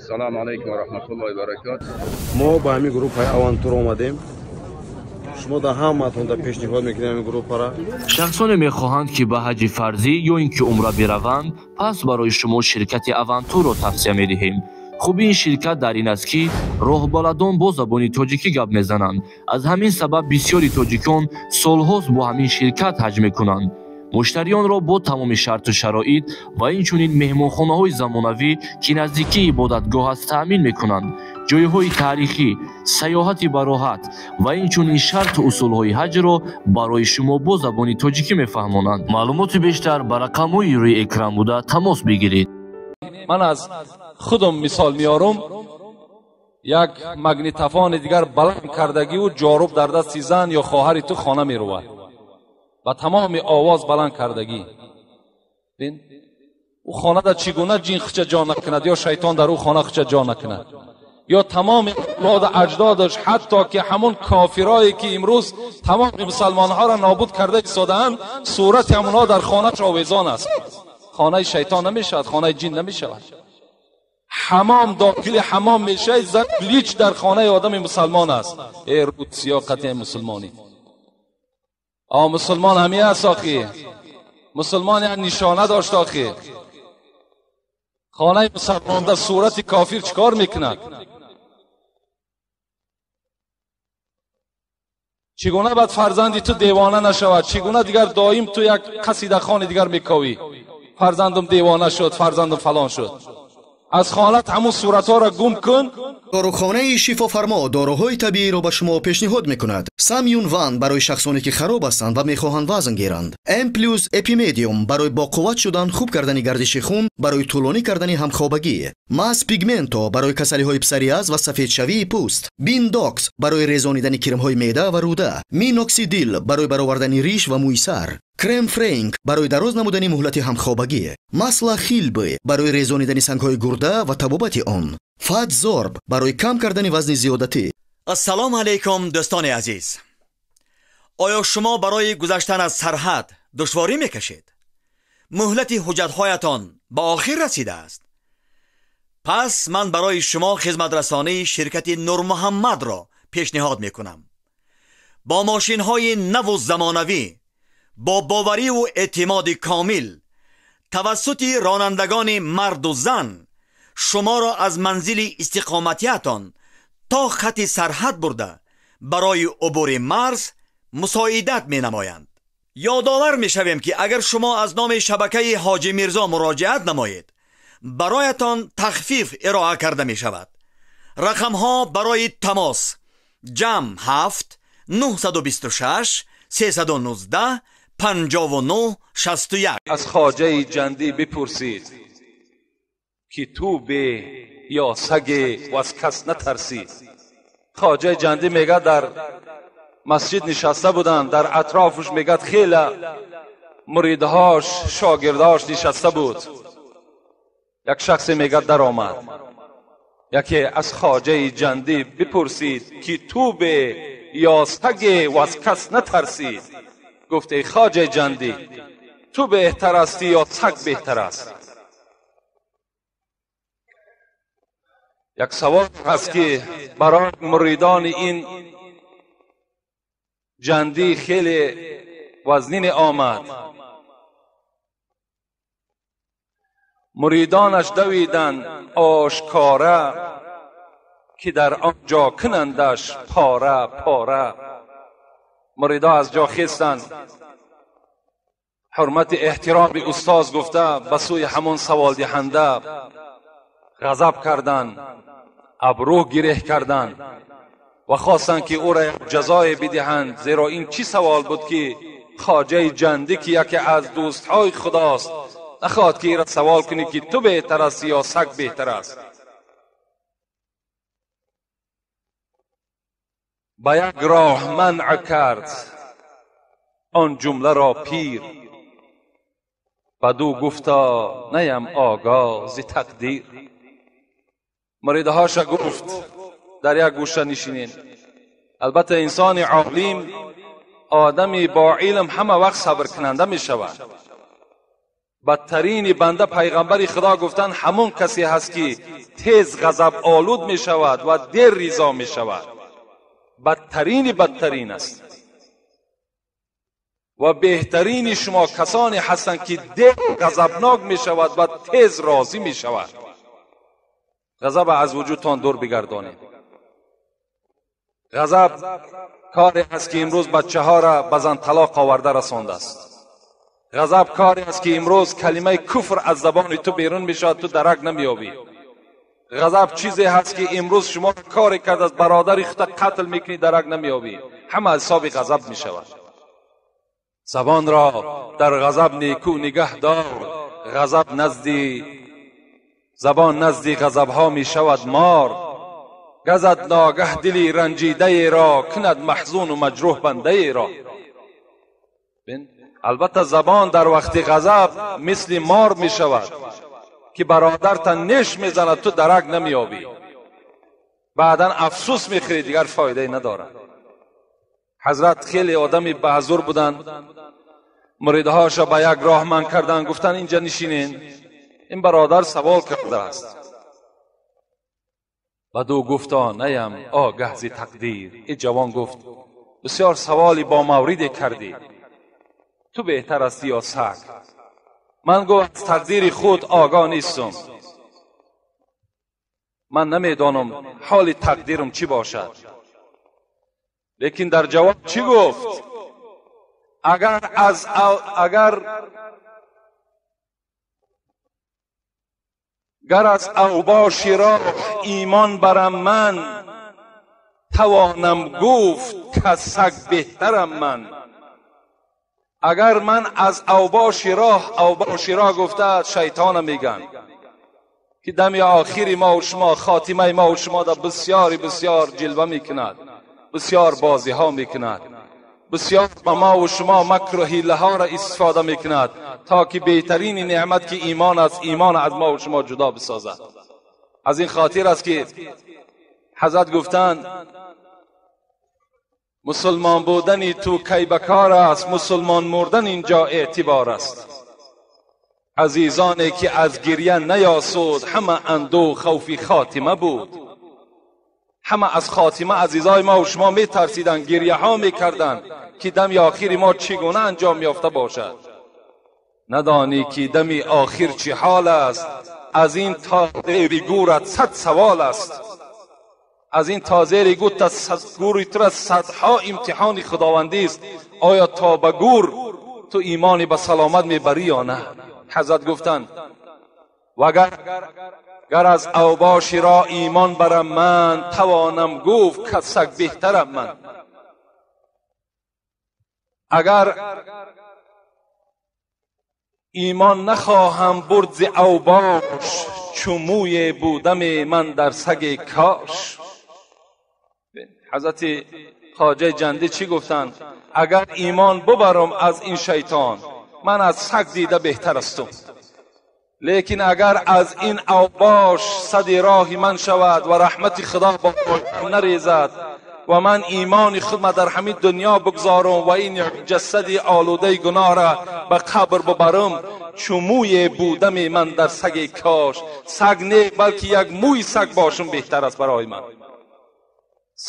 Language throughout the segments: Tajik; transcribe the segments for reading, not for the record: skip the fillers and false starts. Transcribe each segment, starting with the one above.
Салому алайкум ва раҳматуллоҳи ва баракатуҳ. Мо ба ҳамин группаи Авантур омадем. Шумо дар ҳамаатон дар пешниҳод мекунем ҳамин группаро. Шахсоне мехоҳанд, ки ба ҳаҷи фарзӣ ё ин ки умра бираванд, пас барои шумо ширкати Авантурро тавсия медиҳем. Хубии ин ширкат дар ин аст, ки роҳбаладон бо забони тоҷикӣ гап мезананд. Аз ҳамин сабаб бисёри тоҷикон солҳост бо ҳамин ширкат ҳаҷ мекунанд. Муштариёнро бо тамоми шарту шароит ва инчунин меҳмонхонаҳои замонавӣ, ки наздикии ибодатгоҳ аст, таъмин мекунанд. Ҷойҳои таърихӣ, сайёҳати бароҳат ва инчунин шарту усулҳои ҳаҷро барои шумо бо забони тоҷикӣ мефаҳмонанд. Маълумоти бештар ба рақамҳои рӯи экран буда тамос бигиред. Ман аз худам мисол меорам. Як магнитофони дигар баланд кардагиву ҷоруб дар дасти зан ё хоҳари ту хона мерувад. Ба тамоми овоз баланд кардагӣ. Бин, ӯ хонада чӣ гуна ҷин хича ҷо накунад ё шайтон дар ӯ хона хича ҷо накунад, ё тамоми авлоду аҷдодаш, ҳатто ки ҳамон кофирое ки имрӯз тамоми мусалмонҳоро нобуд карда истодаанд, сурати ҳамонҳо дар хонааш овезон аст. Хонаи шайтон намешавад, хонаи ҷин намешавад. Ҳамом дохили ҳамом мешавад, зан лич дар хонаи одами мусалмон аст. Э рӯд сиёҳ қатъи мусулмонӣ. А мусулмон ҳами аст охи. Мусулмон як нишона дошт охи. Хонаи мусулмон дар сурати кофир чикор мекунад? Чӣ гуна баъд фарзанди ту девона нашавад? Чӣ гуна дигар доим ту як қасидахони дигар мековӣ? Фарзандам девона шуд, фарзандам фалон шуд. Аз хонат ҳамун суратҳоро гум кун. Дорухонаи Шифофармо доруҳои табииро ба шумо пешниҳод мекунад. Самюн Ван барои шахсоне ки хароб ҳастанд ва мехоҳанд вазн гиранд. М плюс Эпимедиум барои боқувват шудан, хуб кардани гардиши хун, барои тӯлонӣ кардани ҳамхобагӣ. Мас Пигменто барои касалиҳои псориаз ва сафедшавии пӯст. Биндокс барои резонидани кирмҳои меъда ва рӯда. Миноксидил барои баровардани риш ва мӯи сар. Крем Френк барои дароз намудани муҳлати ҳамхобагӣ. Масла Хилбе барои резонидани сангҳои гурда ва табобати он. Фатзорб барои кам кардани вазни зиёдатӣ. Ассалому алайкум дӯстони азиз. Оё шумо барои гузаштан аз сарҳад душворӣ мекашед? Муҳлати ҳуҷҷатҳоятон ба охир расидааст. Пас ман барои шумо хизматрасонии ширкати Нурмуҳаммадро пешниҳод мекунам. Бо мошинҳои наву замонавӣ, бо бовариву эътимоди комил, тавассути ронандагони марду зан шуморо аз манзили истиқоматиятон то хати сарҳад бурда барои убури марз мусоидат менамоянд. Ёдовар мешавем, ки агар шумо аз номи шабакаи Ҳоҷи Мирзо муроҷиат намоед, бароятон тахфиф ироа карда мешавад. Рақамҳо барои тамос: ҷамъ 7 926 319 59 61. Аз хоҷаи ҷандӣ бипурсид, ки ту бе ё саге ва аз кас натарсӣ. Хоҷаи ҷандӣ мегӯяд дар масҷид нишаста буданд, дар атрофаш мегӯяд хеле муридҳош, шогирдҳош нишаста буд. Як шахсе мегӯяд даромад. Яке аз хоҷаи ҷандӣ бипурсид, ки ту бе ё саге ва аз кас натарсӣ. Гуфт эй хоҷаи ҷандӣ, ту беҳтар ҳастӣ ё саг беҳтар аст? Як савол ҳаст, ки барои муридони ин ҷандӣ хеле вазнин омад. Муридонаш давиданд ошкора, ки дар он ҷо кунандаш пора пора. Муридо аз ҷо хестанд, ҳурмати эҳтироми устоз гуфта ба сӯи ҳамон саволдиҳанда ғазаб карданд, абрӯ гиреҳ карданд ва хостанд, ки ӯро як ҷазое бидиҳанд. Зеро ин чӣ савол буд, ки хоҷаи ҷандӣ, ки яке аз дӯстҳои худост, нахоҳад ки инро савол кунӣ, ки ту беҳтар ҳастӣ ё саг беҳтар аст. Ба як роҳ манъ кард он ҷумларо пир, баду гуфта наям огоҳ зи тақдир. Муридҳоша гуфт дар як гӯша нишинед. Албатта инсони олим, одами бо илм ҳама вақт сабркунанда мешавад. Бадтарини банда, пайғамбари Худо гуфтанд, ҳамон касе ҳаст, ки тез ғазаболуд мешавад ва дер ризо мешавад. Бадтарини бадтарин аст. Ва беҳтарини шумо касоне ҳастанд, ки дер ғазабнок мешавад ва тез розӣ мешавад. Ғазаб аз вуҷудтон дур бигардонед. Ғазаб коре аст, ки имрӯз бачаҳоро ба зан талоқ оварда расондааст. Ғазаб коре аст, ки имрӯз калимаи куфр аз забони ту берун мешавад, ту дарак намеёбӣ. Ғазаб чизе ҳаст, ки имрӯз шумо коре кардааст, бародари худро қатл мекунӣ, дарак намеёбӣ. Ҳама аз ҳисоби ғазаб мешавад. Забонро дар ғазаб некӯ нигаҳ дор. Ғазаб назди забон назди ғазабҳо мешавад мор. Газад ногаҳ дили ранҷидаеро, кунад маҳзуну маҷрӯҳ бандаеро. Албатта, забон дар вақти ғазаб мисли мор мешавад, ки бародарта неш мезанад, ту дарак намеёбӣ. Баъдан афсӯс мехӯрӣ, дигар фоидае надорад. Ҳазрат хеле одами баҳзур буданд. Муридҳоша ба як роҳ манъ карданд, гуфтанд: инҷа нишинен, ин бародар савол кардааст. Баду гуфто: наям огаҳ зи тақдир. И ҷавон гуфт: бисёр саволи бо мавриде кардӣ, ту беҳтар астӣ ё саг? Ман, гуфт, аз тақдири худ огоҳ нестум, ман намедонам ҳоли тақдирам чӣ бошад. Лекин дар ҷавоб чӣ гуфт? Агар гар аз авбоши роҳ имон барам, ман тавонам гуфт, каз саг беҳтарам ман. Агар ман аз авбоши роҳ, авбоши роҳ гуфта шайтона мегӯянд, ки дами охири мо ва шумо, хотимаи мо ва шумо дар бисёри бисёр ҷилва мекунад, бисёр бозиҳо мекунад, бисёр ба мо ва шумо макру ҳилаҳоро истифода мекунад, то ки беҳтарини неъмат, ки имон аст, имон аз мо ва шумо ҷудо бисозад. Аз ин хотир аст, ки ҳазрат гуфтанд: мусулмон будани ту кай ба кор аст, мусулмон мурдан инҷо эътибор аст. Азизоне ки аз гирья наёсуд, ҳама андӯ хавфи хотима буд. Ҳама аз хотима азизои мо ва шумо метарсиданд, гирьяҳо мекарданд, ки дами охири мо чӣ гуна анҷом ёфта бошад. Надонӣ, ки дами охир чӣ ҳол аст, аз ин то зери гӯрат 100 савол аст. Аз ин то зери гӯри тура садҳо имтиҳони худовандист. Оё то ба гӯр ту имони ба саломат мебарӣ ё на? Ҳазрат гуфтанд: вагар гар аз авбоши роҳ имон барам, ман тавонам гуфт, каз саг беҳтарам ман. Агар имон нахоҳам бурд зи авбош, чу мӯе будаме ман дар саги кош. Ҳазрати хоҷаи ҷандӣ чӣ гуфтанд? Агар имон бубарам аз ин шайтон, ман аз саг дида беҳтар астум. Лекин агар аз ин авбош сади роҳи ман шавад ва раҳмати Худо ба нарезад ва ман имони худма дар ҳамин дунё бигзорам ва ин ҷасади олудаи гуноҳра ба қабр бубарам, чу мӯе будаме ман дар саги кош. Саг не, балки як мӯи саг бошам беҳтар аст барои ман.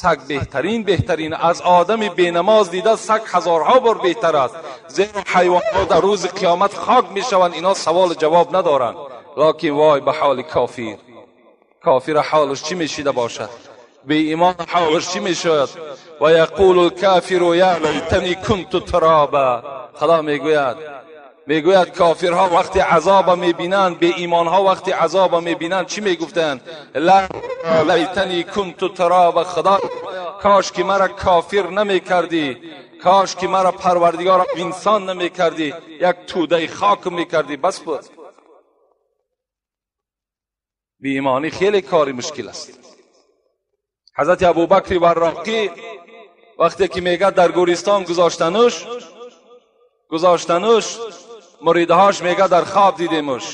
Саг беҳтарин, беҳтарин аз одами бенамоз дида саг ҳазорҳо бор беҳтар аст, зеро ҳайвонҳо дар рӯзи қиёмат хок мешаванд, инҳо саволу ҷавоб надоранд. Локин вой ба ҳоли кофир! Кофира ҳолаш чӣ мешида бошад? Беимон ҳолаш чӣ мешавад? Ва яқулу лкофиру я лайтани кунту туроба. Худо мегӯяд, кофирҳо вақти азоба мебинанд, беимонҳо вақти азоба мебинанд, чӣ мегуфтанд? Ла лайтани кунту туроба. Худо, кош ки мара кофир намекардӣ, кош ки мара парвардигора инсон намекардӣ, як тӯдаи хок мекардӣ, бас буд. Беимонӣ хеле кори мушкил аст. Ҳазрати Абубакри Варроқӣ вақте ки мегӯяд дар гӯристон гузоштануш, муридҳош мегӯяд дар хоб дидемуш,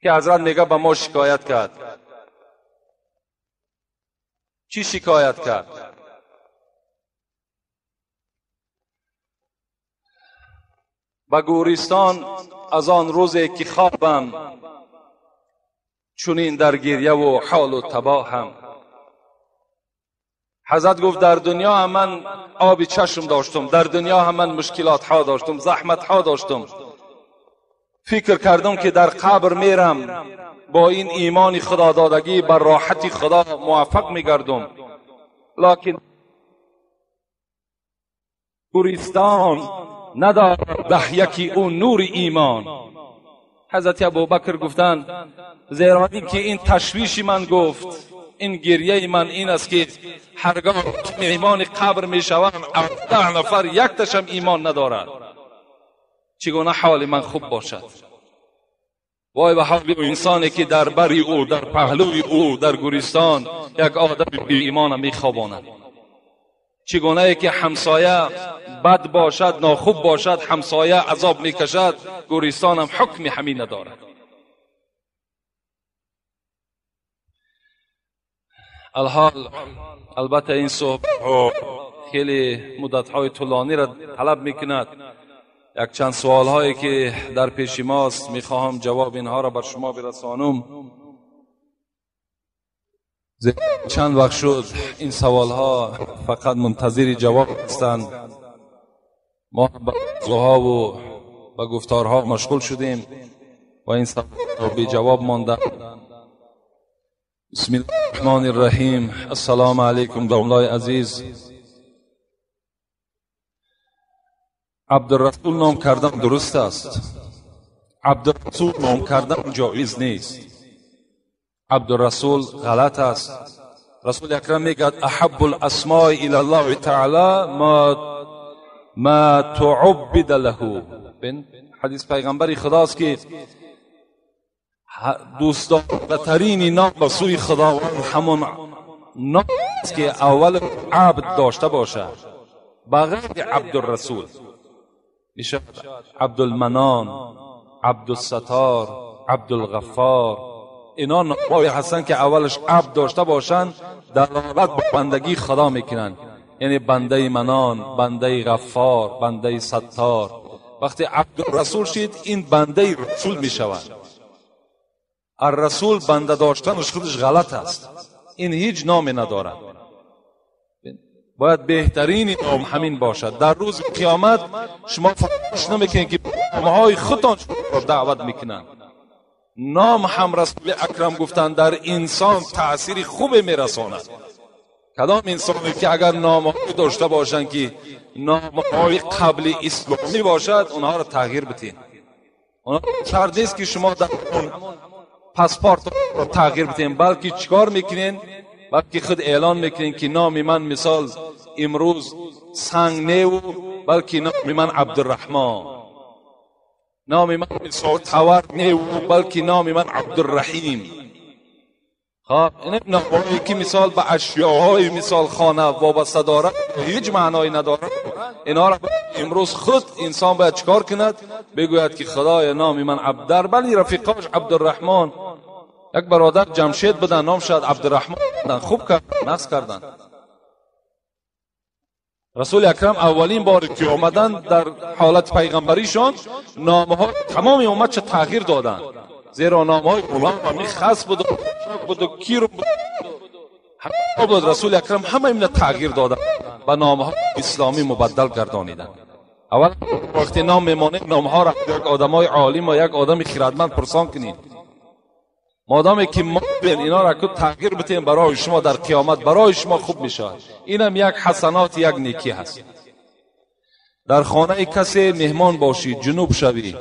ки ҳазрат мегӯяд ба мо шикоят кард. Чӣ шикоят кард? Ба гӯристон аз он рӯзе ки хобам, чунин дар гирьяву ҳолу табоҳам. Ҳазрат гуфт дар дунё ҳам ман оби чашм доштум, дар дунё ҳам ман мушкилотҳо доштум, заҳматҳо доштум. Фикр кардам ки дар қабр мерам, бо ин имони худододагӣ бар роҳати Худо муваффақ мегардум. Локин гӯристон надорад даҳяки ӯ нури имон. Ҳазрати Абубакр гуфтанд зеро ин ки ин ташвиши ман, гуфт ин гирьяи ман ин аст ки ҳаргоҳ меҳмони қабр мешавам, 17 нафар якташам имон надорад. Чӣ гуна ҳоли ман хуб бошад? Вой ба ҳоли инсоне ки дар бари ӯ, дар паҳлӯи ӯ, дар гӯристон як одами беимона мехобонад. Чӣ гунае ки ҳамсоя бад бошад, нохуб бошад, ҳамсоя азоб мекашад, гӯристонам ҳукми ҳамин надорад. Алҳол албатта ин суҳбатҳо хеле муддатҳои тӯлониро талаб мекунад. Якчанд суолҳое ки дар пеши мост, мехоҳам ҷавоби инҳоро бар шумо бирасонам. Чанд вақт шуд ин саволҳо фақат мунтазири ҷавоб ҳастанд. Мо ба мавзӯъҳову ба гуфторҳо машғул шудем ва ин саволҳо беҷавоб монданд. Бисмиллоҳи рраҳмони рраҳим. Ассалому алайкум домлои азиз. Абдурасул ном кардан дуруст аст. Абдурасул ном кардан ҷоиз нест. Абдурасул ғалат аст. Расули акрам мегӯяд аҳаббу ласмои ила ллоҳи таъоло ма тууббида лаҳу. Ҳадис пайғамбари худост ки дӯстдоштатарини ном ба сӯи Худованд ҳамон ном аст ки аввал абд дошта бошад, ба ғайри Абдурасул. Мешавад Абдулманон, Абдусаттор, Абдулғаффор. Ино номҳое ҳастанд ки аввалаш абд дошта бошанд, далолат ба бандагии Худо мекунанд. Яъне бандаи Манон, бандаи Ғаффор, бандаи Саттор. Вақте Абдурасул шид, ин бандаи Расул мешавад. Аррасул банда доштанаш худаш ғалат аст. Ин ҳеҷ номе надорад. Бояд беҳтарини ном ҳамин бошад. Дар рӯзи қиёмат шумо фаромӯш намекунед ки номҳои худтон шуморо даъват мекунанд. Ном ҳам Расули акрам гуфтанд дар инсон таъсири хубе мерасонад. Кадом инсоне ки агар номҳое дошта бошанд ки номҳои қабли исломӣ бошад, онҳоро тағйир бидиҳед. Онҳо шарт нест ки шумо дар он паспортро тағйир бидиҳед, балки чикор мекунед? Балки худ эълон мекунед ки номи ман мисол имрӯз санг неву, балки номи ман Абдурраҳмон. Номи ман мисол Тавар неву, балки номи ман Абдурраҳим. Хоб, ин номҳое ки мисол ба ашёҳои мисол хона вобаста дорад, ҳеҷ маъное надорад. Инҳоро имрӯз худ инсон бояд чикор кунад? Бигӯяд ки Худоя номи ман Абдар, бали рафиқош Абдурраҳмон. Як бародар Ҷамшед буданд, ном шояд Абдурраҳмон буданд, хуб карданд, нақс карданд. Расули акрам аввалин бор ки омаданд дар ҳолати пайғамбаришон номҳои тамоми умматша тағйир доданд. Зеро номҳои ғулом ҳамин хас буду буду кир буд. Расули акрам ҳама ина тағйир доданд, ба номҳои исломӣ мубаддал гардониданд. Аввал вақте ном мемонед, номҳоро як одамои олим ва як одами хирадманд пурсон кунед. Модоме ки мо инҳоро ку тағйир бидиҳем, барои шумо дар қиёмат барои шумо хуб мешавад. Инам як ҳасанот, як некӣ ҳаст. Дар хонаи касе меҳмон бошӣ, ҷунуб шавӣ,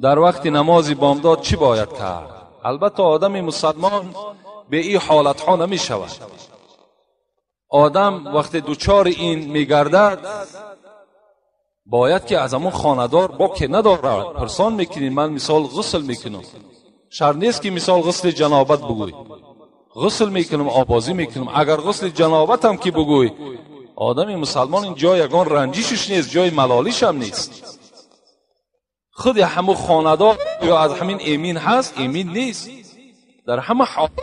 дар вақти намози бомдод чӣ бояд кард? Албатта одами мусалмон бе ин ҳолатҳо намешавад. Одам вақте дучори ин мегардад, бояд ки аз ҳамон хонадор боке надорад пурсон мекунӣ. Ман мисол ғусл мекунам, шарт нест ки мисол ғусли ҷанобат бигӯй. Ғусл мекунам, обозӣ мекунам. Агар ғусли ҷанобатам ки бигӯй, одами мусалмон ин ҷой ягон ранҷишаш нест, ҷои малолишам нест. Худи ҳамун хонадор ё аз ҳамин эмин ҳаст, эмин нест. Дар ҳама ҳолат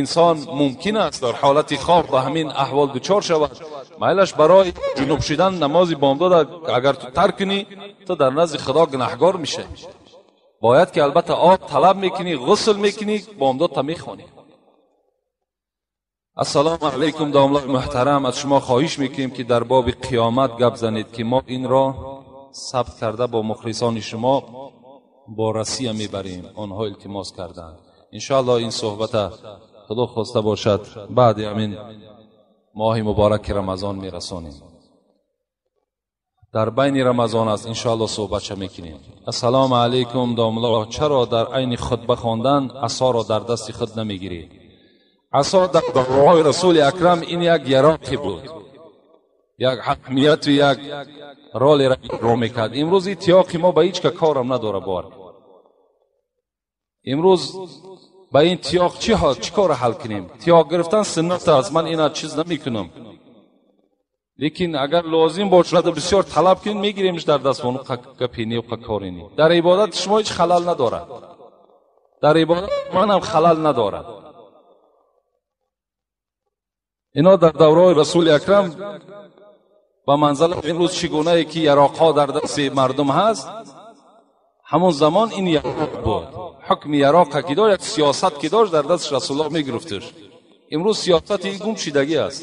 инсон мумкин аст дар ҳолати хоб ба ҳамин аҳвол дучор шавад. Майлаш барои ҷунуб шудан намози бомдод агар ту тарк кунӣ, ту дар назди Худо гунаҳгор мешавӣ. Бояд ки албатта об талаб мекунӣ, ғусл мекунӣ, бомдодта мехонӣ. Ассалому алайкум домлаи муҳтарам, аз шумо хоҳиш мекунем ки дар боби қиёмат гап занед ки мо инро сабт карда бо мухлисони шумо бо Россия мебарем. Онҳо илтимос карданд. Иншоаллоҳ ин суҳбата Худо хоста бошад баъди ҳамин моҳи мубораки Рамазон мерасонем. Дар байни Рамазон аст, иншоаллоҳ суҳбатша мекунем. Ассалому алайкум домло, чаро дар айни хутба хондан асоро дар дасти худ намегиред? Асо дар давраҳои Расули Акрам ин як яроқе буд, як аҳамияту як ролеро иҷро мекард. Имрӯз ин тиёқи мо ба ҳеҷ ка корам надора бор. Имрӯз ба ин тиёқ чӣ корро ҳал кунем? Тиёқ гирифтан суннат аст, ман ина чиз намекунам. Лекин агар лозим бошад бисёр талаб кунед, мегиремш дар дастмон, гапи не, кори не. Дар ибодати шумо ҳеҷ халал надорад, дар ибодати манам халал надорад. Ино дар давраҳои Расули Акрам ба манзала имрӯз чӣ гунае ки яроқҳо дар дасти мардум ҳаст, ҳамон замон ин яроқ буд. Ҳукми яроқа ки дошт, як сиёсат ки дошт, дар дасти Расулуллоҳ мегирифташ. Имрӯз сиёсати ин гум шидагӣ аст.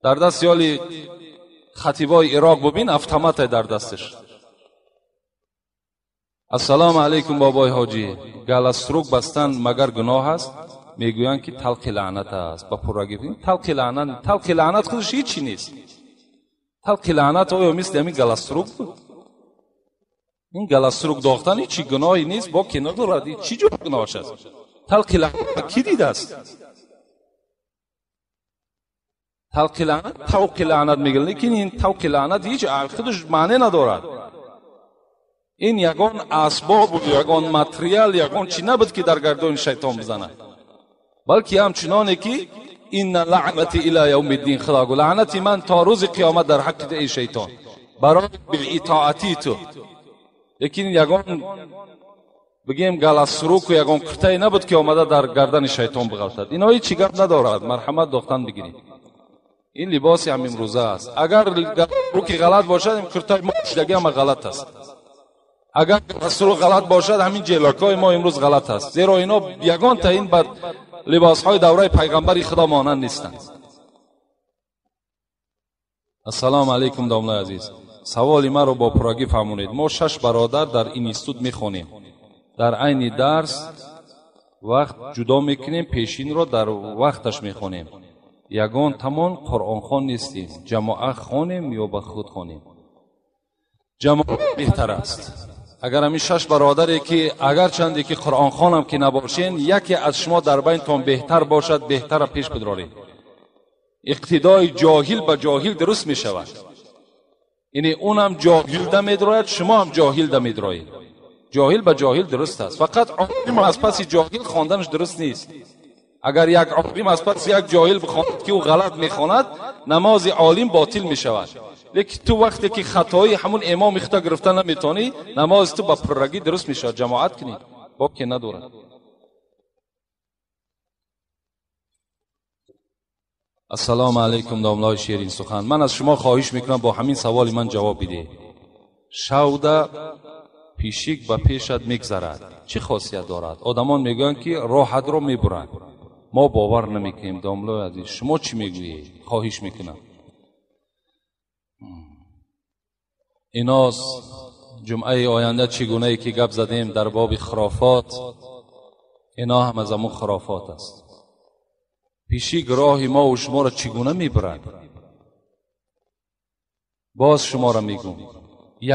Дар дасти ёли хатибои Ироқ бубин, автомате дар дасташ. Ассалому алайкум бобои ҳоҷӣ, галаструк бастан магар гуноҳ аст? Мегӯянд ки талқи лаънат аст. Ба пуррагӣ талқи лаънат, талқи лаънат худаш ҳеҷ нест. Талқи лаънат оё мисли ҳамин галаструк буд? Ин галаструк дохтан ҳеҷ гуноҳе нест, бо ки надорад, чӣ ҷо гуноҳаш аст? Талқи лаънат кӣ дидааст? Талқи лаънат, тавқи лаънат мегӯянд, лекин ин тавқи лаънат ҳеҷ худаш маъне надорад. Ин ягон асбобу ягон материал, ягон чӣ набуд ки дар гардони шайтон бизанад, балки ҳамчуноне ки инна лаънати ила явмиддин, Худо гӯ лаънати ман то рӯзи қиёмат дар ҳаққи ту эй шайтон барои беитоатии ту. Лекин ягон бигем галасруку ягон куртае набуд ки омада дар гардани шайтон биғалтад. Ино ҳеҷ чӣ гап надорад, марҳамат дохтан бигиред. Ин либоси ҳам имрӯза аст. Агар галасруки ғалат бошад, ин куртаи мо пӯшидагӣ ҳама ғалат аст. Агар галасрук ғалат бошад, ҳамин ҷелакҳои мо имрӯз ғалат аст. Зеро ино ягонта ин ба либосҳои давраи пайғамбари Худо монанд нестанд. Ассалому алайкум домлаи азиз, саволи маро бо пуррагӣ фаҳмонед. Мо 6 бародар дар институт мехонем. Дар айни дарс вақт ҷудо мекунем, пешинро дар вақташ мехонем. Ягон тамон қуръонхон нестем. Ҷамоа хонем ё ба худ хонем? Ҷамоа беҳтар аст. Агар ҳамин 6 бародаре ки агарчанде ки қуръонхонам ки набошен, яке аз шумо дар байнтон беҳтар бошад, беҳтара пеш бидоред. Иқтидои ҷоҳил ба ҷоҳил дуруст мешавад. Яъне унам ҷоҳил да медрояд, шумо ҳам ҷоҳил да медроед. Ҷоҳил ба ҷоҳил дуруст аст. Фақат олим аз паси ҷоҳил хонданаш дуруст нест. Агар як олим аз паси як ҷоҳил бихонад ки ӯ ғалат мехонад, намози олим ботил мешавад. Лекин ту вақте ки хатои ҳамун имоми худро гирифта наметавонӣ, намози ту ба пуррагӣ дуруст мешавад. Ҷамоат кунӣ, боке надорад. Ассалому алайкум домлаи ширин сухан. Ман аз шумо хоҳиш мекунам бо ҳамин саволи ман ҷавоб бидиҳед. Шавда пишик ба пешат мегзарад, чӣ хосият дорад? Одамон мегӯянд ки роҳатро мебуранд. Мо бовар намекунем. Домлаи азиз, шумо чӣ мегӯед? Хоҳиш мекунам. Инос ҷумъаи оянда чӣ гунае ки гап задем дар боби хурофот, ино ҳам аз ҳамун хурофот аст. Пишик роҳи мо ва шуморо чӣ гуна мебурад? Боз шуморо мегӯм,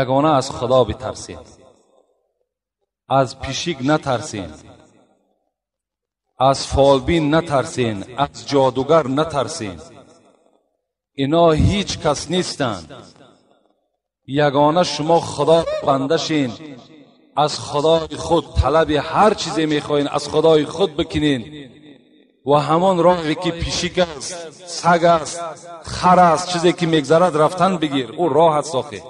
ягона аз Худо битарсед, аз пишик натарсен, аз фолбин натарсен, аз ҷодугар натарсен. Ино ҳеҷ кас нестанд. Ягона шумо Худо банда шин, аз Худои худ талаби ҳар чизе мехоҳед аз Худои худ бикунед ва ҳамон роҳе ки пишик аст, саг аст, хар аст, чизе ки мегзарад рафтан бигир. Ӯ роҳ аст охи.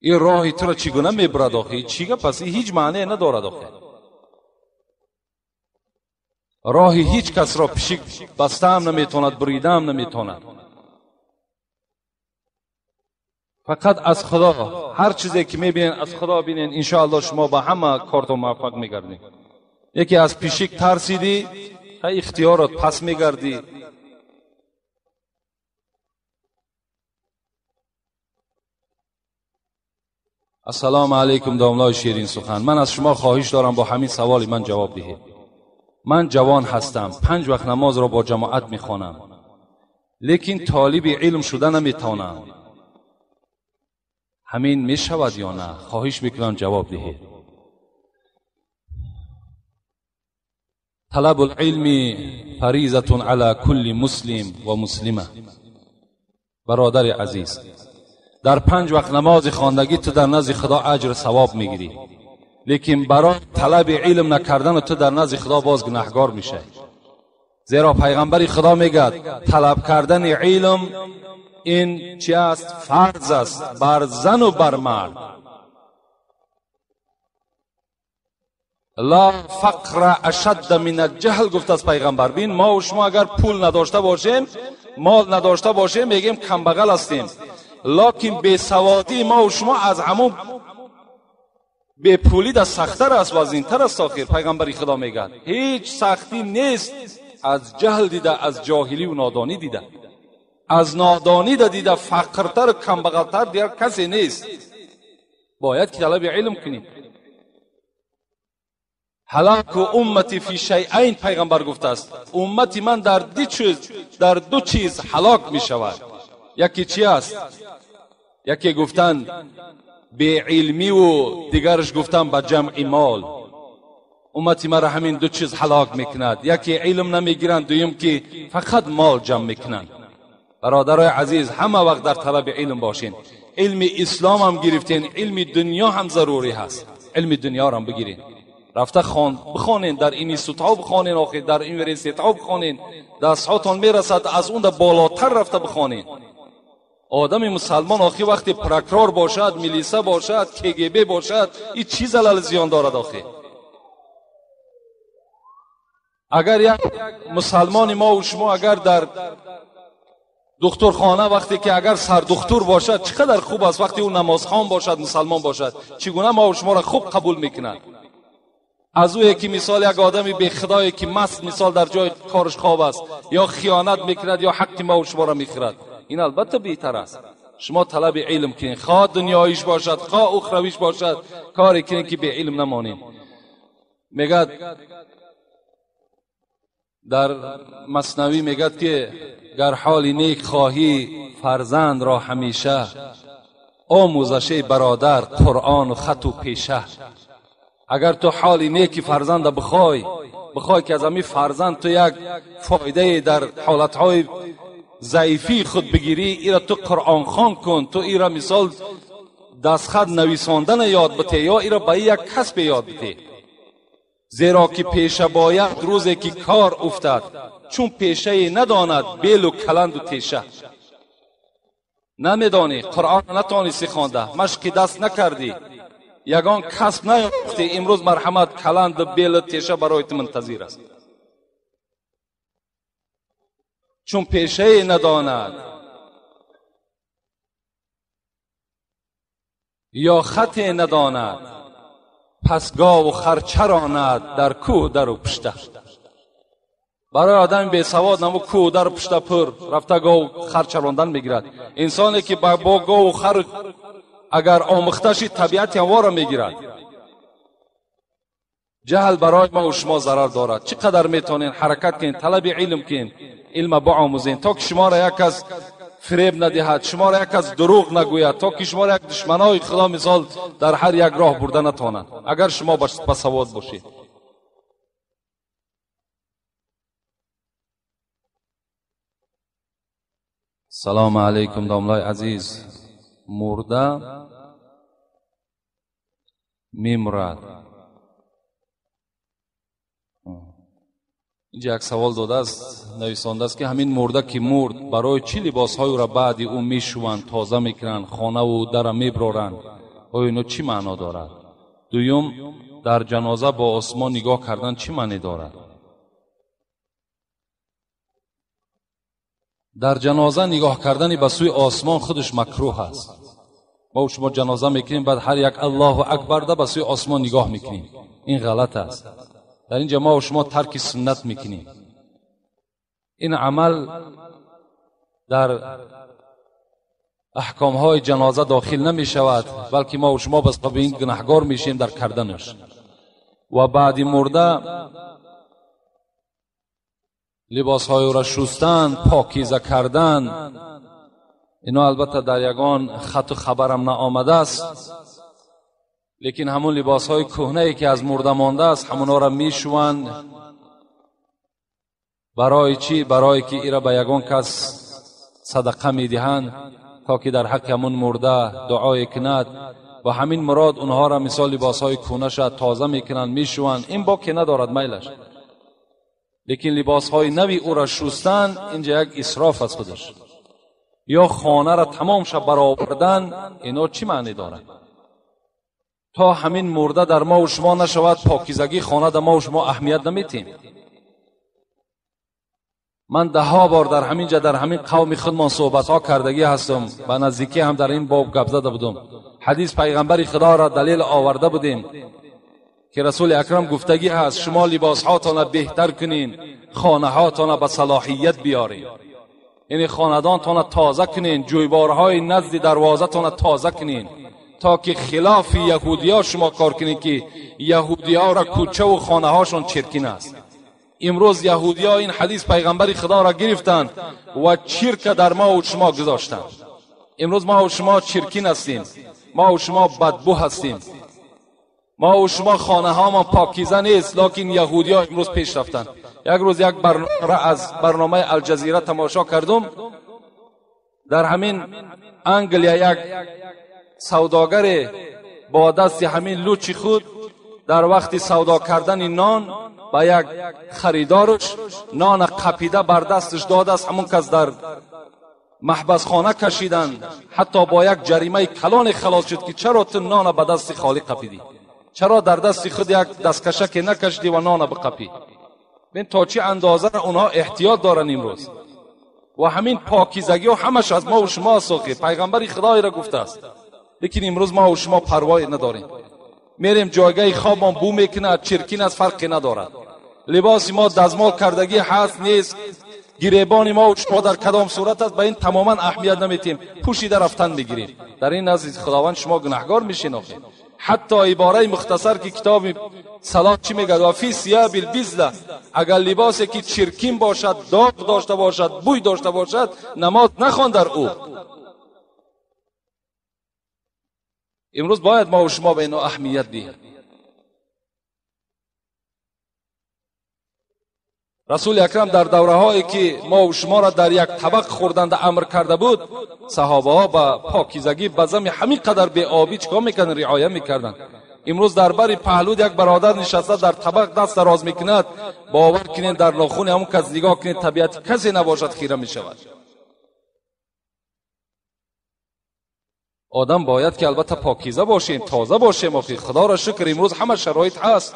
Ин роҳи туро чӣ гуна мебурад охи? Чӣ гап аст? Ин ҳеҷ маънее надорад охи. Роҳи ҳеҷ касро пишик бастаам наметавонад, буридаам наметавонад. Фақат аз Худо ҳар чизе ки мебинед, аз Худо бинед, иншоаллоҳ шумо ба ҳама кортон муваффақ мегардед. Яке аз пишик тарсидӣ, ихтиёрот пас мегардӣ. Ассалому алайкум, домлои ширин сухан. Ман аз шумо хоҳиш дорам бо ҳамин саволи ман ҷавоб диҳед. Ман ҷавон ҳастам, 5 вақт намозро бо ҷамоат мехонам, лекин толиби илм шуда наметавонам. Ҳамин мешавад ё на? Хоҳиш мекунам ҷавоб диҳед. Талаб العلم фаризатун ала кулли муслим ва муслима. Бародари азиз, дар 5 вақт намози хондагӣ ту дар назди Худо аҷр савоб мегирӣ, лекин барои талаби илм накардану ту дар назди Худо боз гунаҳгор мешавӣ. Зеро пайғамбари Худо мегӯяд талаб кардани илм ин чи аст? Фарз аст бар зану бар мард. Ла фақра ашадда мин алҷаҳл гуфтааст пайғамбар. Бин, мо ва шумо агар пул надошта бошем, мол надошта бошем, мегӯем камбағал ҳастем. Локин бесаводии мо ва шумо аз ҳамон бепулӣ да сахттар аст, вазнинтар аст. Охир пайғамбари Худо мегӯяд ҳеҷ сахтӣ нест аз ҷаҳл дида, аз ҷоҳилӣ ва нодонӣ дида. Аз нодонӣ да дида фақртару камбағалтар дигар касе нест. Бояд ки талаби илм кунем. Ҳалаку уммати фи шайъайн, пайғамбар гуфтааст, уммати ман дар ду чиз ҳалок мешавад. Яке чи аст? Яке гуфтанд беилмиву дигараш гуфтанд ба ҷамъи мол. Уммати маро ҳамин ду чиз ҳалок мекунад. Яке илм намегиранд, дуюм ки фақат мол ҷамъ мекунанд. Бародарои азиз, ҳама вақт дар талаби илм бошед. Илми ислом ҳам гирифтен, илми дунё ҳам зарурӣ ҳаст. Илми дунёро ҳам бигиред. Рафта бихонен, дар институтҳо бихонен, охир дар университетҳо бихонен, дастҳотон мерасад, аз он да болотар рафта бихонен. Одами мусалмон охир вақте прокурор бошад, милиса бошад, КГБ бошад, ин чӣ залал зиён дорад охир? Агар як мусалмони мо ва шумо агар дар духтурхона вақте ки агар сардухтур бошад, чӣ қадар хуб аст вақте ӯ намозхон бошад, мусалмон бошад, чӣ гуна мо ва шуморо хуб қабул мекунад. Аз ӯе ки мисол як одами бехудое ки маст мисол дар ҷои кораш хоб аст, ё хиёнат мекунад, ё ҳаққи мо ва шуморо мехӯрад, ин албатта беҳтар аст. Шумо талаби илм кунед, хоҳ дунёиш бошад, хоҳ ухравиш бошад, коре кунед ки беилм намонед. Мегӯяд дар маснавӣ, мегӯяд ки гар ҳоли нек хоҳӣ фарзандро ҳамеша, омӯзаши бародар қуръону хату пеша. Агар ту ҳоли неки фарзанда бихоҳӣ, бихоҳӣ ки аз ҳамин фарзанд ту як фоидае дар ҳолатҳои заифии худ бигирӣ, ира ту қуръонхон кун, ту ира мисол дастхат нависондана ёд бите, ё ира ба як касбе ёд бите. Зеро ки пеша бояд рӯзе ки кор уфтад, чун пешае надонад белу каланду теша. Намедонӣ, қуръон натонисти хонда, машқи даст накардӣ, ягон касб наёфтӣ, имрӯз марҳамат каланду белу теша барои ту мунтазир аст. Чун пешае надонад ё хате надонад, пас гову хар чаронад дар кӯҳ дару пушта. Барои одами бесавод наму кӯҳ дару пушта пур рафта гову хар чарондан мегирад. Инсоне ки бо гову хар агар омӯхта шид, табиати ҳамвора мегирад. Ҷаҳл барои мо ва шумо зарар дорад. Чӣ қадар метавонед ҳаракат кунед, талаби илм кунед, илма биомӯзед, то ки шуморо як кас фиреб надиҳад, шуморо як кас дурӯғ нагӯяд, то ки шуморо як душманои Худо мисол дар ҳар як роҳ бурда натавонанд, агар шумо басавод бошед. Салому алайкум, домлои азиз. Мурда мемурад. Инҷа як савол додааст, нависондааст ки ҳамин мурда ки мурд, барои чӣ либосҳоеро баъди ӯ мешӯванд, тоза мекунанд, хонаву дара меброранд? Оё ино чӣ маъно дорад? Дуюм, дар ҷаноза бо осмон нигоҳ кардан чӣ маъне дорад? Дар ҷаноза нигоҳ кардани ба сӯи осмон худаш макрӯҳ аст. Мо шумо ҷаноза мекунем, баъд ҳар як Аллоҳу акбар да ба сӯи осмон нигоҳ мекунем. Ин ғалат аст. Дар инҷа мо шумо тарки суннат мекунем. Ин амал дар аҳкомҳои ҷаноза дохил намешавад, балки мо шумо ба сабаби ин гунаҳгор мешем дар карданаш. Ва баъди мурда либосҳои ӯро шустан, покиза кардан, ино албатта дар ягон хату хабарам наомадааст, лекин ҳамон либосҳои кӯҳнае ки аз мурда мондааст, ҳамонҳоро мешӯванд. Барои чӣ? Барое ки ира ба ягон кас садақа медиҳанд, то ки дар ҳаққи ҳамон мурда дуое кунад. Ва ҳамин мурод онҳоро мисол либосҳои кӯҳнаша тоза мекунанд, мешӯванд. Ин боке надорад майлаш, лекин либосҳои нави ӯро шустан инҷа як исроф аст худаш. Ё хонаро тамомша баровардан, ино чӣ маъне дорад? То ҳамин мурда дар мову шумо нашавад, покизагии хона дар мову шумо аҳамият наметиҳем. Ман даҳҳо бор дар ҳамин ҷа дар ҳамин қавми худмон суҳбатҳо кардагӣ ҳастам, ба наздикӣ ҳам дар ин боб гап зада будум. Ҳадис пайғамбари худоро далел оварда будем ки расули акрам гуфтагӣ ҳаст: шумо либосҳотонро беҳтар кунин, хонаҳотонро ба салоҳият биёред, яъне хонадонтонро тоза кунин, ҷӯйборҳои назди дарвозатонро тоза кунин, то ки хилофи яҳудиё шумо кор кунед, ки яҳудиёро кӯчаву хонаҳошон чиркин аст. Имрӯз яҳудиё ин ҳадис пайғамбари худоро гирифтанд ва чирка дар мову шумо гузоштанд. Имрӯз мову шумо чиркин ҳастем, мову шумо бадбӯ ҳастем, мову шумо хонаҳамон покиза нест, лекин яҳудиё имрӯз пеш рафтанд. Як рӯз як барнома аз барномаи Алҷазира тамошо кардум. Дар ҳамин Англия як савдогаре бо дасти ҳамин лучи худ дар вақти савдо кардани нон ба як харидорш нона қапида бар дасташ додааст. Ҳамон кас дар маҳбасхона кашиданд, ҳатто бо як ҷаримаи калоне халос шуд ки чаро ту нона ба дасти холӣ қапидӣ, чаро дар дасти худ як дасткашаке накашидӣ ва нона биқапӣ. Бин то чӣ андоза онҳо эҳтиёт доранд имрӯз. Ва ҳамин покизагиҳо ҳамаш аз мову шумо аст, охи пайғамбари худоеро гуфтааст. Лекин имрӯз мову шумо парвое надорем. Мерем ҷойгаҳи хобмон бӯ мекунад, чиркин аст, фарқе надорад. Либоси мо дазмол кардагӣ ҳаст нест, гиребони мо шумо дар кадом сурат аст, ба ин тамоман аҳамият наметиҳем, пӯшида рафтан мегирем. Дар ин назди худованд шумо гунаҳгор мешин охи. Ҳатто ибораи мухтасар ки китоби салот чӣ мегӯяд? Ва фи сияби лбизла, агар либосе ки чиркин бошад, доғ дошта бошад, бӯй дошта бошад, намоз нахон дар ӯ. Имрӯз бояд мо шумо ба ино аҳамият диҳем. Расули акрам дар давраҳое ки мо шуморо дар як табақ хӯрданда амр карда буд, саҳобаҳо ба покизагӣ ба зами ҳамин қадар беобӣ чикор мекарданд? Риоя мекарданд. Имрӯз дар бари паҳлуд як бародар нишаста дар табақ даст дароз мекунад, бовар кунед дар нохуни ҳамон кас нигоҳ кунед, табиати касе набошад, хира мешавад. Одам бояд ки албатта покиза бошем, тоза бошем. Охи худоро шукр имрӯз ҳама шароит ҳаст.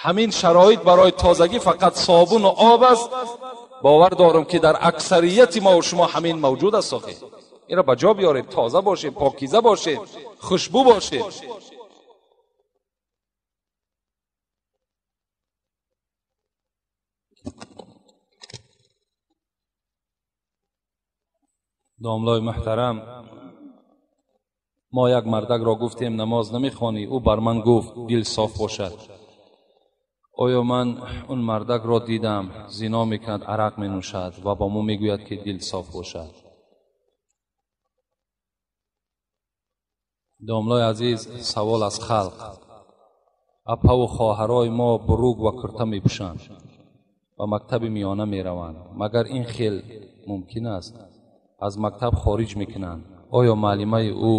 Ҳамин шароит барои тозагӣ фақат собуну об аст. Бовар дорам ки дар аксарияти мо шумо ҳамин мавҷуд аст. Охи инро ба ҷо биёрем, тоза бошем, покиза бошем, хушбӯ бошем. Домлои муҳтарам, мо як мардакро гуфтем намоз намехонӣ, ӯ бар ман гуфт дил соф бошад. Оё ман он мардакро дидам зино мекунад, арақ менӯшад ва ба мо мегӯяд ки дил соф бошад. Домлои азиз, савол аз халқ: апаву хоҳарои мо буруг ва курта мепӯшанд ва мактаби миёна мераванд, магар ин хел мумкин аст? Аз мактаб хориҷ мекунанд. Оё муаллимаи ӯ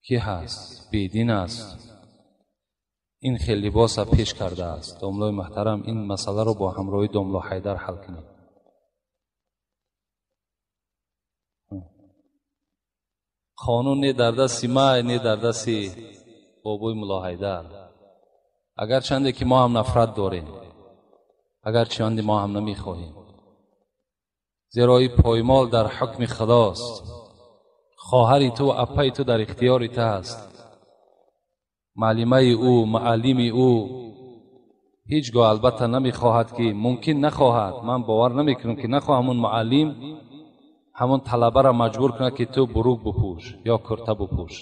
кӣ ҳаст? Бедин аст? Ин хел либоса пеш кардааст. Домлои муҳтарам, ин масъаларо бо ҳамроҳи домло Ҳайдар ҳал кунед. Қонун не дар дасти май, не дар дасти бобои мулло Ҳайдар. Агарчанде ки мо ҳам нафрат дорем, агарчанде мо ҳам намехоҳем. Зеро ин поймол дар ҳукми Худост. Хоҳари ту ва апаи ту дар ихтиёри ту аст. Муаллимаи ӯ, муаллими ӯ ҳеҷ гоҳ албатта намехоҳад ки мумкин нахоҳад, ман бовар намекунам ки нахоҳ ҳамон муаллим ҳамон талабаро маҷбур кунад ки ту бурук бупӯш ё курта бупӯш.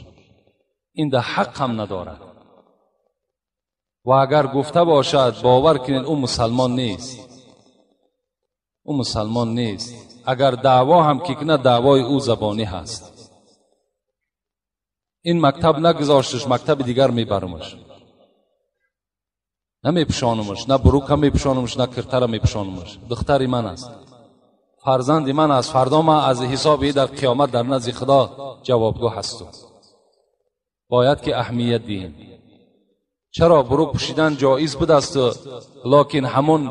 Ин дар ҳақ ҳам надорад. Ва агар гуфта бошад, бовар кунед, ӯ мусалмон нест. Ӯ мусалмон нест. Агар даъво ҳам ки кунад, даъвои ӯ забонӣ ҳаст. Ин мактаб нагузошташ, мактаби дигар мебарамаш. Намепӯшонамаш, на бурука мепӯшонамаш, на киртара мепӯшонамаш. Духтари ман аст, фарзанди ман аст. Фардо ман аз ҳисоби дар қиёмат дар назди Худо ҷавобгӯ ҳастум. Бояд ки аҳамият диҳем. Чаро бурук пӯшидан ҷоиз будасту локин ҳамон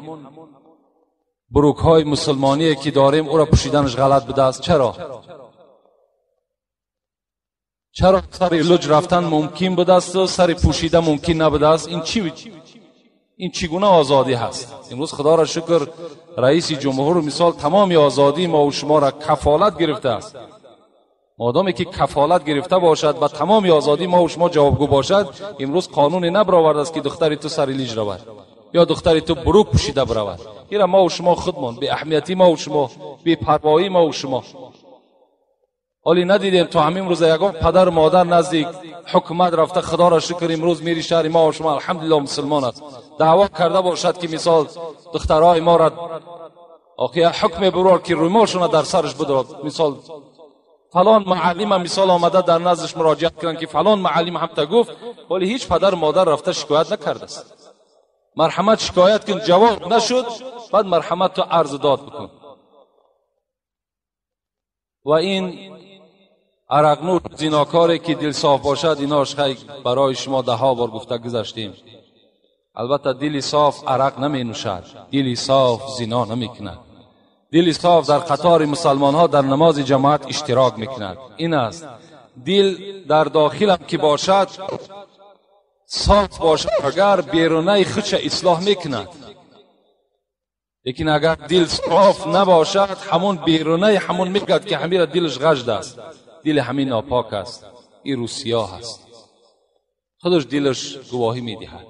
бурукҳои мусулмоние ки дорем ӯро пӯшиданаш ғалат будааст? Чаро? Чаро сари луҷ рафтан мумкин будасту сари пӯшида мумкин набудааст? Ин чӣ, ин чӣ гуна озодӣ ҳаст? Имрӯз Худоро шукр, раиси ҷумҳур мисол тамоми озодии мо ва шуморо кафолат гирифтааст. Модоме ки кафолат гирифта бошад, ба тамоми озодии мо ва шумо ҷавобгӯ бошад, имрӯз қонуне набаровардааст ки духтари ту сари лиҷ равад ё духтари ту бурук пӯшида биравад. Ира мо ва шумо худмон, беаҳамиятии мо ва шумо, бепарвоии мо ва шумо. ҳоле надидем то ҳамин рӯза ягон падару модар назди ҳукумат рафта, Худоро шукр, имрӯз мири шаҳри мо ва шумо алҳамдулилло мусулмон аст, даъво карда бошад ки мисол духтарҳои моро охи ҳукме бурор ки рӯймолшона дар сараш бидорад. Мисол фалон муаллима мисол омада дар наздаш муроҷиат кунанд ки фалон муаллим ҳамта гуфт, вале ҳеҷ падару модар рафта шикоят накардааст. Марҳамат шикоят кун, ҷавоб нашуд, баъд марҳамат ту арзу дод бикун. Ва ин арақнӯш зинокоре ки дилсоф бошад, инош хай барои шумо даҳҳо бор гуфта гузаштем. Албатта дили соф арақ наменӯшад, дили соф зино намекунад, дили соф дар қатори мусалмонҳо дар намози ҷамоат иштирок мекунад. Ин аст дил дар дохилам ки бошад, соф бошад, агар берунаи худша ислоҳ мекунад. Лекин агар дил соф набошад, ҳамон берунаи ҳамон мегӯяд ки ҳамира дилаш ғажд аст, дили ҳамин нопок аст, ин рӯсиёҳ аст. Худаш дилаш гувоҳӣ медиҳад.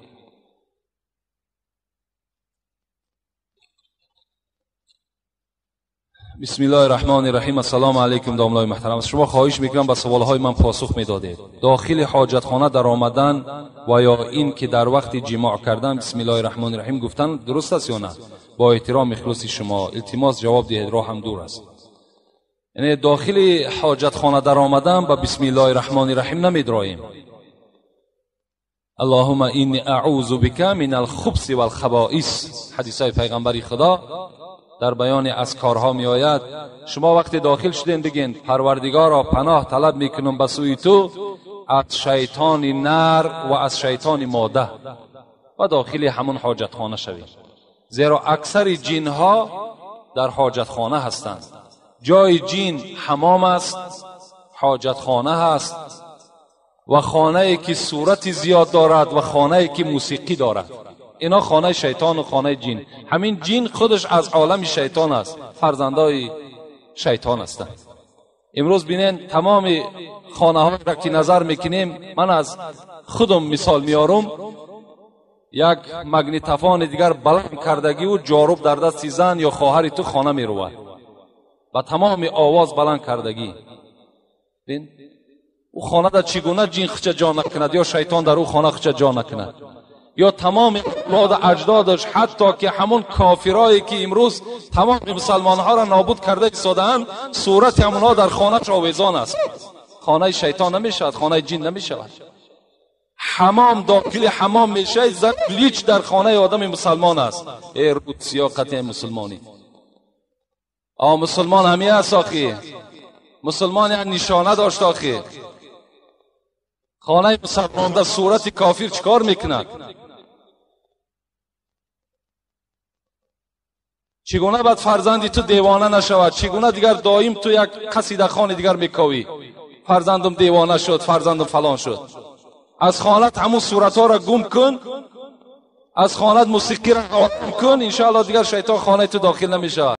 بسم الله الرحمن الرحیم. السلام علیکم داملای محترم. از شما خواهش میکنم به سوالهای من پاسخ میدادید. داخل حاجتخانه در آمدن و یا این که در وقت جماع کردن بسم الله الرحمن الرحیم گفتن درست است یا نه؟ با احترام اخلاص شما التماس جواب دهید، راه هم دور است. یعنی داخل حاجتخانه در آمدن با بسم الله الرحمن الرحیم نمیدراییم. اللهم اینی اعوذ بک من الخبث والخبائث، حدیث های پیغمبر خدا در بیان از کارها می آید. شما وقتی داخل شدین بگین پروردگارا پناه طلب میکنم به سوی تو از شیطان نر و از شیطان ماده، و داخل همون حاجتخانه شوید. زیرا اکثر جنها در حاجتخانه هستند. جای جن حمام است، حاجتخانه هست و خانه که صورت زیاد دارد و خانه که موسیقی دارد. اینا خانه شیطان و خانه جین. همین جین خودش از عالم شیطان است، فرزندای شیطان هستند. امروز بینین تمام خانه ها را که نظر میکنیم، من از خودم مثال میارم، یک مگنیتفان دیگر بلند کردگی و جاروب در دست زن یا خواهر تو خانه میرود با تمام آواز بلند کردگی. بین او خانه در چگونه جین خچه جا نکند یا شیطان در او خانه خچه جا نکند، یا تمام اولاد اجدادش، حتی که همون کافرایی که امروز تمام مسلمانها را نابود کرده ایستاده‌اند، صورت همونها در خانه‌اش آویزان است. خانه شیطان نمیشود، خانه جن نمیشود. حمام، داخل حمام میشه، زن لیچ در خانه آدم مسلمان است. ای روسیا قطع مسلمانی. مسلمان همی است آخی. مسلمان یعنی نشانه داشت آخی. خانه مسلمان در صورت کافر چکار میکند؟ چگونه باید فرزندی تو دیوانه نشود؟ چگونه دیگر دائم تو یک قصیده خان دیگر میکاوی؟ فرزندم دیوانه شد، فرزندم فلان شد. از خانت همون صورتها را گم کن، از خانت موسیقی را گم کن، انشاءالله دیگر شیطان خانه تو داخل نمیشود.